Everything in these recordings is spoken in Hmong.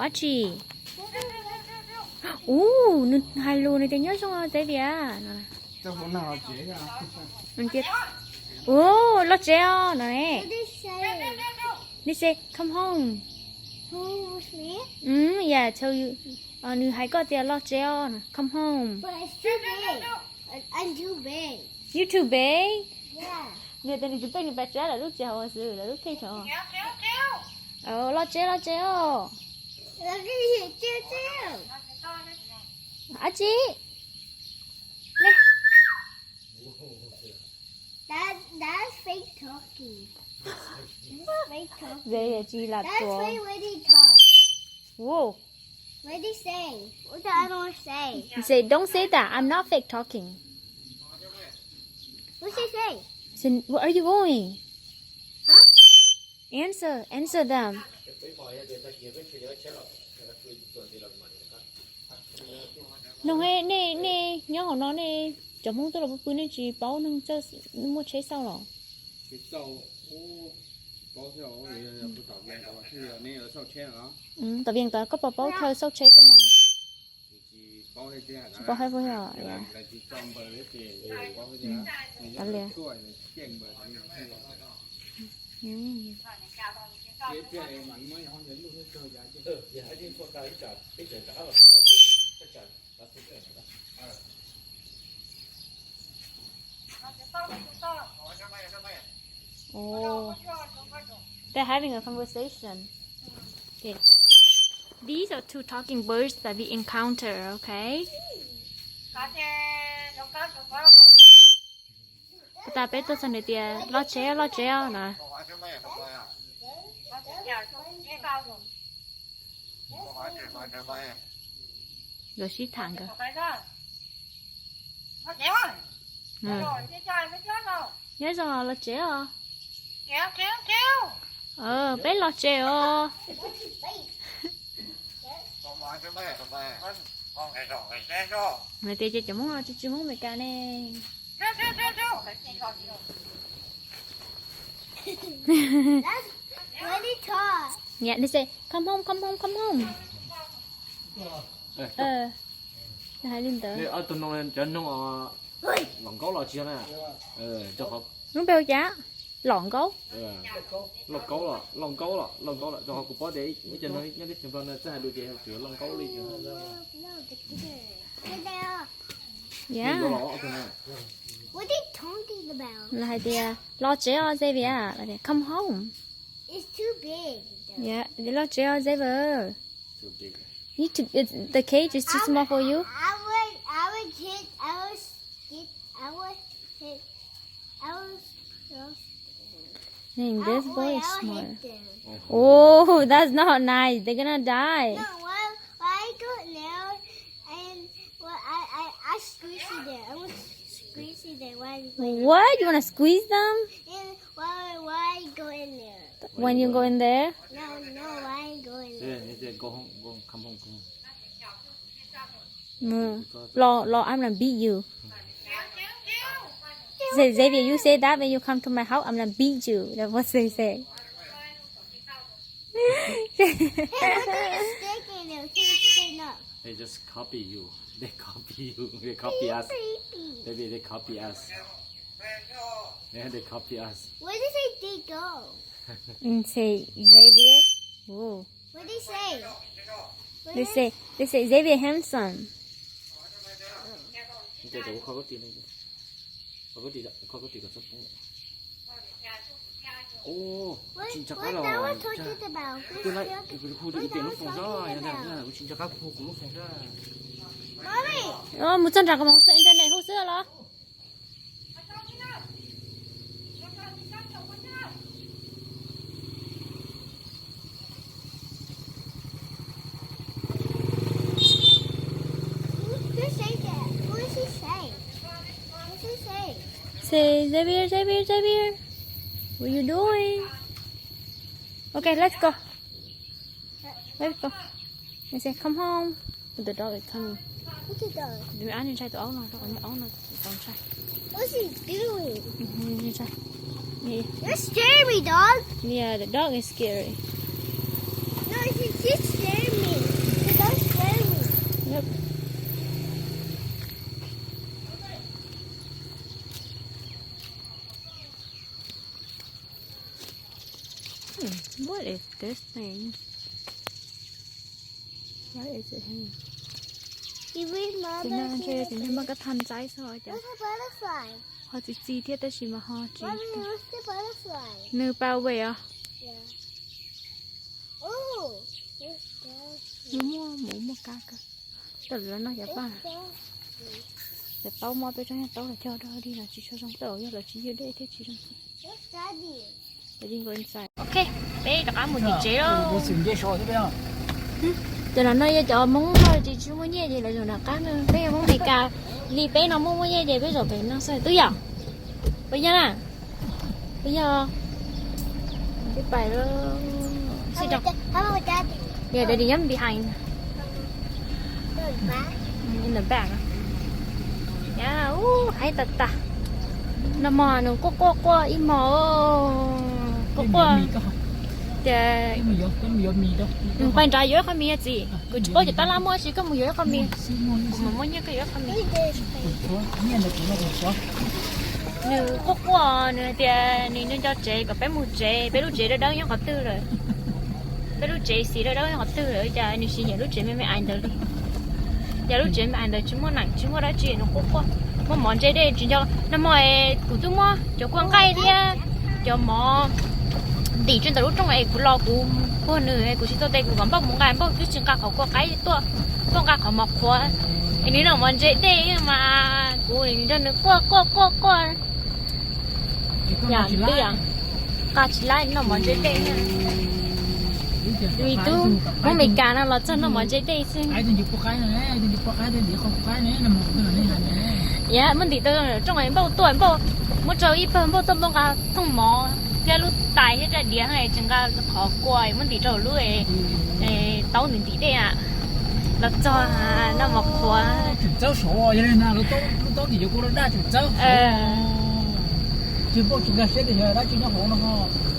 Dab tsi? Ub, nws hais lus nws tias nyob zoo Xavier no. Ub, los tsev os no ne. They say, come home. Yeah, tell you. Nws hais koj tias los tsev os, come home. You too big. Nws tias nws tsis pej nws pas tsav lawv lub tsev hauv xwb, lawv lub teb chaws. Los tsev, los tsev os. Dab tsi? Xavier tsis lam tuav. Whoa. What did he say? What did Eleanor say? He said, don't say that. I'm not fake talking. What did he say? He said, where are you going? Huh? Answer, answer them. No, nej, nej nyob hauv no nej cov Hmoob tuaj los pw pw nej tsis paub neeg txawj muaj tsheb xauj los? Tom Vias tod koj puas paub thawj xauj tsheb thiab mas? Tsis paub hais puas yog? Oh, they're having a conversation. Okay. These are two talking birds that we encounter, okay? Puas tas peb tuaj txog nws tias los tsev, los tsev os na. Nkawd sib tham nkawd. Nyob zoo los tsev os. Peb los tsev os. Nws tias ces cov Hmoob no tsis, tsis Hmoob Amelikas ne. Nws tias, come home, come home, come home. Hais li ntawd. Ob tug no cov noog los nkaub los tsis yog na. Lub npe hu cas? Lom nkaub? Loj nkaub los, loj nkaub los, loj nkaub los, rau qhov kuv paub tias ib cov noog nyob teb chaws Nplog no txawj hais lus ces tsuas yog loj nkaub li. Los hais tias los tsev os Xavier, come home. Los tsev os Xavier. You too, it's, the cage is too small for you. Dang, this boy is smart. Oh, that's not nice. They're gonna die. No, why, why go in there and, well, I, I, I squeeze it there. I want to squeeze it there. Why you go in there? What? You wanna squeeze them? And why, why go in there? When you go in there? No, no, why go in there? Go home, go, come home, come home. Los, los, I'm gonna beat you. Say, Xavier, you say that when you come to my house, I'm gonna beat you. That's what they say. Hey, what are you sticking there? Can you stand up? They just copy you. They copy you. They copy us. Creepy. Baby, they copy us. Yeah, they copy us. Where did they go? Say, Xavier. Whoa. What did he say? They say, they say Xavier handsome. Mus txog nram qab mus xwb internet hauv xwb los? Say, Xavier, Xavier, Xavier, what you doing? Okay, let's go. Let's go. They say, come home. The dog is coming. Tus aub no ntshai tus aub no, tus aub no tau ntshai. What's he doing? Ntshai. You're scary, dog. Yeah, the dog is scary. No, he, he's scared me. What is this thing? What is it here? Tus no ntshe tus ntshe muaj kab thaj ntxaib xwb os. That's a butterfly. Ho txi txiv thiab tab sis mas ho tsis. Mommy, what's the butterfly? Nws pa vej os. Yeah. Oh, what's that? Nws muaj mus muaj kab kawg. Tam lawv no cov paj, cov taub mob peb rau nyuag taub los cog rau dig los tsis tshua zoo, tej zaum yog lawv tsis ywg dej thiab tsis zoo. What's that? Ok, peb rov qab mus tim tsev lauj. Cov no no yog cov Hmoob no tsis tsis muaj nyiaj ces lawv zaum nram qab no, peb yog Hmoob Meskas li peb no muaj muaj nyiaj ces peb zaum pem no xwb twb yom. Puas yog na? Puas yog? Peb pais lauj. Sit down. Yeah, daddy, I'm behind. In the back. Yeah, uh, haib tas tas. Nag hmo nws quaj quaj quaj ib hmos, quaj quaj. Tias nws pais nrad yuav ib qho mis txiv, kuv tsis paub ces tab laj muaj tsis, koj mus yuav ib qho mis. Kuv mam muab nyiaj koj yuav ib qho mis. Nws quaj quaj, nws hais tias nws nco nco tsev kom peb mus tsev, peb lub tsev dawb dawb nyob qhov twg lawm. Peb lub tsev xis dawb dawb nyob qhov twg lawm, cas nws tsis nyiam lub tsev me me ais ntawd li. Cas lub tsev me ais ntawd tsis muaj neem tsis muaj dab tsi, nws quaj quaj. Muab mov ntse dej tsis nco. Nag hmo kuv twb muab cov kua nqaij thiab cov mov ntim rau ntawm lub rooj es kuv los kuv puag nws, kuv tsis tau tes kuv kom Npauj mus nqa, Npauj twb tsis nqa qhov kua qaib tuaj, Npauj nqa qhov mov qhuav. Es nws noj mov ntse dej mas kuv nrog nws quaj quaj quaj quaj. Yam twb yam, nqa tsis laib noj mov ntse dej. Vim tub Hmoob Meskas no los txog noj mov ntse dej xwb. Yam muab ntim tau rooj es Npauj tuaj, Npauj muab rau ib pawg, Npauj tuaj, Npauj nqa thooj mov thiab lub tais thiab rab diav, tsis nqa qhov kua, muab ntim rau lub taub nws ntim dej na. Los txog noj mov qhuav.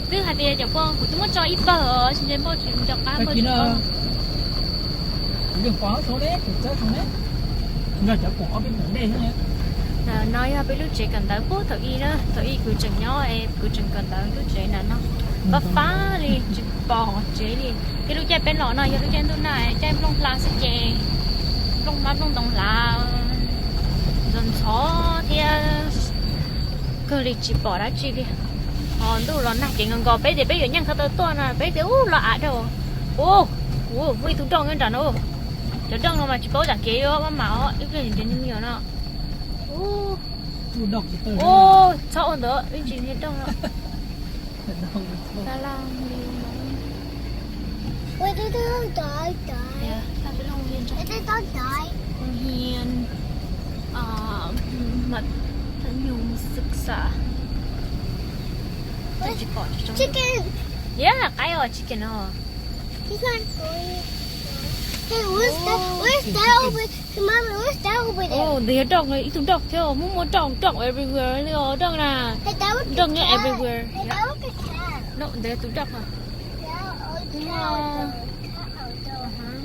Twb hais tias cov kua kuv twb muab tso ib pawg os, tsis ntshe Npauj tsis nco qab Npauj tsis paub. No yog peb lub tsev kawm ntawv puag thaum ub na, thaum ub kuv tseem nyob es kuv tseem kawm ntawv lub tsev na no. Fab fab li tsis pom tsev li. Thiab lub caij peb los no yog lub caij ntuj nag, caij nplooj hla xwb ces nplooj hmab nplooj ntoo hlav ntxhov ntxhov thiab, kawg li tsis pom dab tsi li. Ho ntuj los nag ces nkaus nkaus peb tias peb yuav nyeej qhov twg tuaj no peb tias ub los av dhau. Ub, muaj ib tug dooj nyob nram no. Cov dooj no mas tsis paub tsam kev yuav maj mam os, ib pliag cov me nyuam no. Ub, txhob ua ntawd, ib ntsis niag dooj no. Chicken. Yeah, qaib os, chicken os. This one. Hey, where's that? Where's that over? Hey, Mommy, where's that over there? Oh, ntawd yog dog, ib tug dog thiab, muaj muaj dog, dog everywhere li os, dog na. Hey, that was the cat. Dog everywhere. Hey, that was the cat. No, ntawd tus dog os.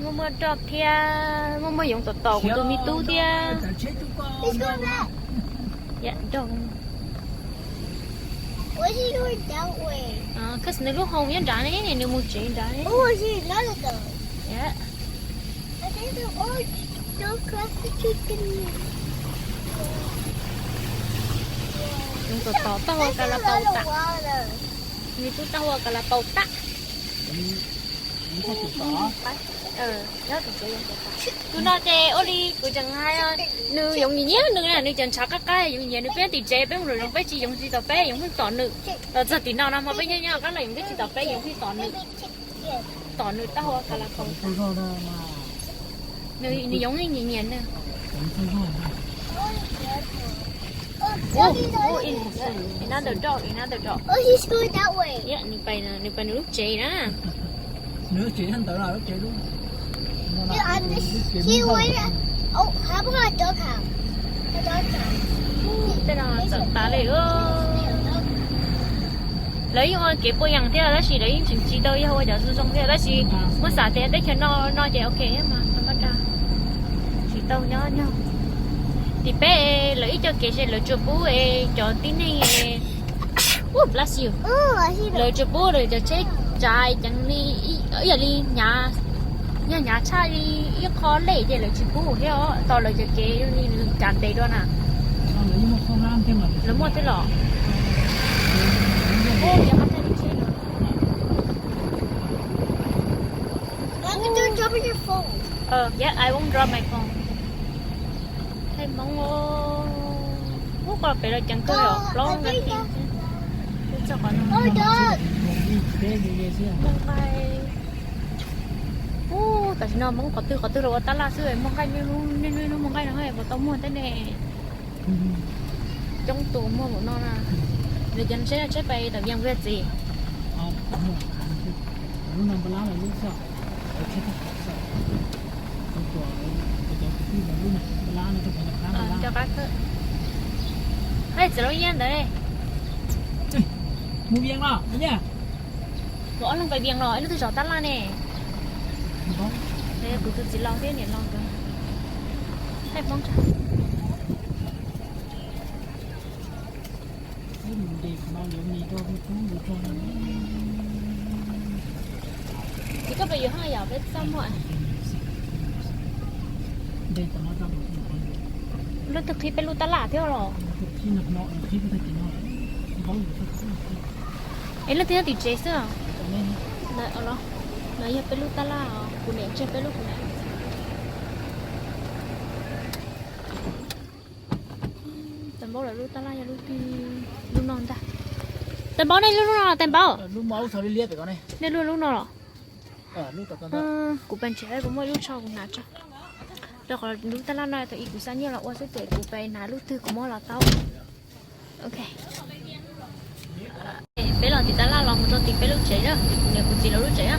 Muaj muaj dog thiab, muaj muaj yoov tom tom kuv tus me tub thiab. Let's go back. Yeah, dog. Why is he going that way? Cause nws lub home nyob nrad ne, nws mus tsev nrad ne. Oh, I see another dog. Yeah. I think they're all dog cross the street to me. Yoov tom tom, taub hau ka la paus tas. Nws tub taub hau ka la paus tas. Tus no ces ua li kuv tseem hais, nws yoov nyiam nyiam nws na, nws cov ntshav qab qab yoov nyiam nws, peb tim tsev peb mus lwm zaus peb tsis yoov tsis tom peb, yoov pheej tom nws. Los txog tim no no hmo peb nyob nyob qab los yoov twb tsis tom peb, yoov pheej tom nws. Tom nws taub hau ka la paus. Nws, nws yoov nyiam nyiam nws. Another dog, another dog. Oh, he's going that way. Yeah, nws pais, nws pais nws lub tsev na. Nws lub tsev ntawd, lub tsev lub. He went. Oh, how about a dog house? A dog house. Tej no txawm tas li. Lawv yeej ua kev puas yees thiab tab sis lawv yeej tseem tsis tau yog ua cov zoo zoo thiab tab sis muab xav tias teb chaws no no ces ok mas. Tsis tau nyob nyog tim peb lawv ib co kev ces lawv tsuas pub cov tib neeg, bless you, lawv tsuas pub lawv cov tsheb Tsav ceev li, ib yam li hnyav, yog hnyav tshaj li ib qho lej ces lawv tsis pub thiab os, tos lawv cov kev li nws kav ntev dua na. Lawv muaj thiab los? Ub, yog qhov tag li tsheb no. Drop your phone. Oh, yeah, I won't drop my phone. Thaij Hmoob os. Ub, qhov pem los ceev kawg os, plaub na ti. Txog qhov no. Muaj nqaij. Ub, tam sim no Hmoob qhov twg qhov twg los ua tab laj xwb, muaj nqaij, niaj hnub niaj hnub muaj nqaij no puas tau muag thiab ne. Coob tus muag npaum no na. Nws cov tsheb, tsheb pais tom Vias Vias txiv. Nco qab kawg. Hais txiv Lauj Yias ntawd. Mus Vias los, Vias. Kuv ob leeg pais Vias los, ib lub twg zov tab laj ne. Kuv tus txiv laus thiab niam laus nkawd. Thaij Hmoob tso. Ces koj pais yuav haj yam peb txaj muag. Leej twg qhib peb lub tab laj thiab los? Es leej twg nyob tim tsev xwb? No yog peb lub tab laj os, kuv niam tseg peb lub kuv niam. Tais Npaub lawv lub tab laj yog lub twg? Lub no ntag. Tais Npaub, nej lub, lub no los Tais Npaub? Nej lub lub no los? Kuv pais nrhiav, kuv muaj ib lub tsho kuv hnav tso. Rau qhov lub tab laj no thaum ub kuv xa nyiaj los ua xwb ces kuv pais hnav lub twg kuv muab los tau. Ok. Peb los tim tab laj los mus rau tim peb lub tsev na, niam kuv txiv lawv lub tsev na.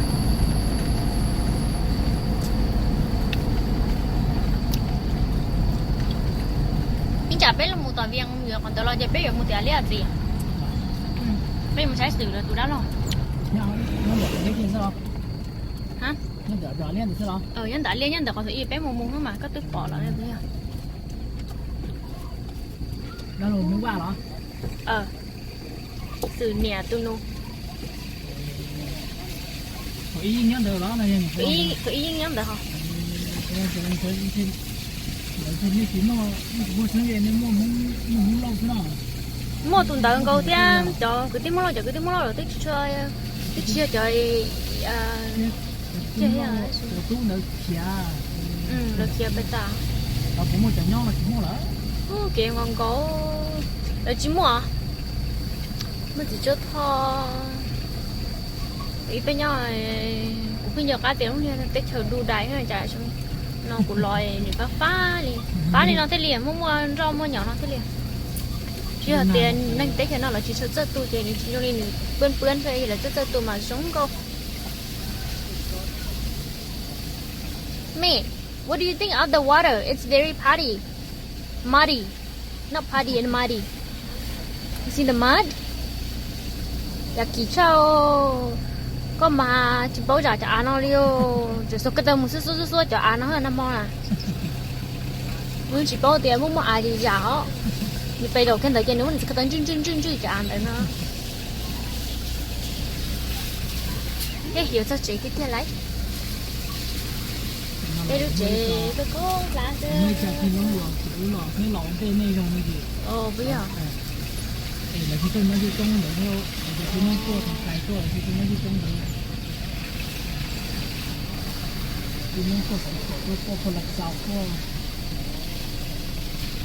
Ib tsam peb los mus tom Vias yuav qhov ntawd los ces peb yuav mus tim Liaj txiv. Peb mus saib xwm lawv tus dab laug. Nyob ntawm Liaj, nyob ntawm qhov thaum ub peb mus mus xwb mas koj twb pom lawm. Dab laug Hmoob Vaj los? Xwm niam tus nus. Thaum ib yeej nyob ntawd los? Thaum ib yeej nyob ntawd hos. Muaj tus ntawd nkaus thiab, cov kwv tij Hmoob Lauj, cov kwv tij Hmoob Lauj lawm twb tsis tshua, twb tsis yog cov, lawv khiav pes tas. Kev nkaus nkaus, lawv tsis muaj. Muaj txiv Tsua Thoj, ib peb nyob, kuv pheej nco qab tias lub niag teb chaws Dudai cas no kuv los nws fab fab li, fab li no thiaj li muaj muaj nroj muaj nyom no thiaj li. Tsis yog tias neeg teb chaws no lawv tsis txawj tu ces nws tsis zoo li nws pab pab xwb, lawv txawj txawj tu mas zoo nkauj. Me, what do you think of the water? It's very putty, muddy. Not putty and muddy. You see the mud? Yog kis tshaj, koj mas tsis paub zam cov av no li os. Tseem xuas ko taw mus xub xub xub xub cov av no nag hmo na. Nws tsis paub tias muaj muaj av li zam os. Nws pem zaum kiag ntawd ces nws muab nws txiv ko taw ntswj ntswj ntswj ntswj cov av ntawd no. Thiab yuav txog tsev tiag tiag lauj. Peb lub tsev koj koj hlab xwb. Puas yog?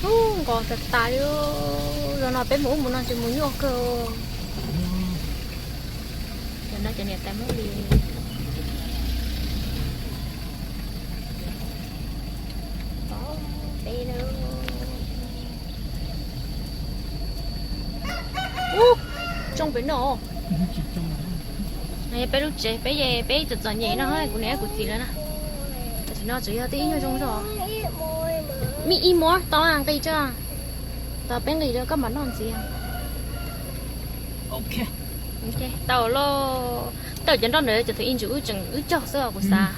Ub, nqos tas tas li. Zaum no peb mus ub mus no ces mus nyuaj kawg. Cov no cov niam tais Hmoob li. Ub, tsoo pem no. No yog peb lub tsev, peb, peb txom txom nyem no, kuv niam kuv txiv lawv na. Tam sim no tseem yog twb ib nyuag zoo zog. Me eat more, tau nqis tso. Tau peb nqis rau koj mam noj ntxiv. Ok, tau lauj. Tau cov nroj ntawd cov thaum ub ntshe wb tseem wb cog xwb os kuv xav.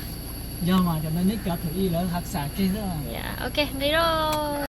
Yog mas cov no neb cov thaum ub lawv hav xav tseg xwb. Ok, nqis lauj.